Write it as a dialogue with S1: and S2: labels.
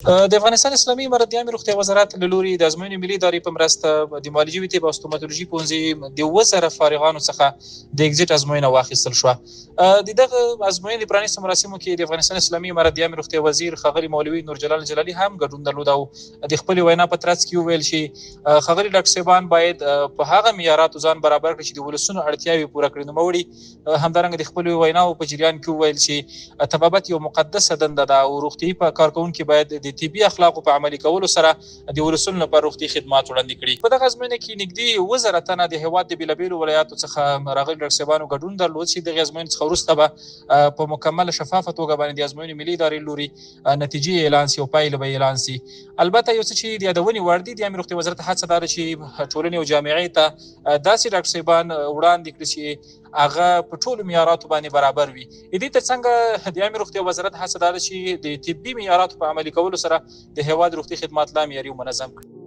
S1: د افغانستان اسلامي امارت د عامې روغتیا وزارت له لوري د ازموینې ملي ادارې په مرسته د معالجوي طب او ستوماتولوژي پوهنځي د 7000 فارغانو څخه د اګزیټ ازموینه واخیستل شوه. د دغه ازموینې پرانیستو مراسمو کې د افغانستان اسلامي امارت د عامې روغتیا وزیر ښاغلي مولوي نورجلال جلالي هم ګډون درلود او د خپلې وینا په ترڅ کې وویل چې ښاغلي ډاکټر صاحبان باید په هغه معیاراتو ځان برابر کړي چې د ولسونو اړتیاوې پوره کړي. نوموړي همدارنګه د خپلو ویناوو په جریان کې وویل چې طبابت یو مقدسه دنده ده او روغتیايي کارکوونکي باید د طبي اخلاقو په عملي کولو سره د ولسونو لپاره روغتیايي خدمات وړاندې کړي. په دغه ازموینه کې نږدې 7000 تنه د هېواد د بېلابېلو ولایاتو څخه راغلي ډاکټر صاحبانو ګډون درلود چې دغې ازموینې څخه وروسته به په مکمله شفافه توګه باندې د ازموینې ملي ادارې لوري نتیجې اعلان سي او پایلې به اعلان سي. البته یو څه چې د یادونې وړ دي، د عامې روغتیا وزارت هڅه دا ده چې ټولنې او جامعې ته داسې ډاکټر صاحبان وړاندې کړي چې هغه په ټولو معیاراتو باندې برابر وي. د دې ترڅنګ د عامې روغتیا وزارت هڅه دا ده چې د طبي معیاراتو په عملي کولو سره د هیواد روغتي خدمات لا معیاري او منظم کړي.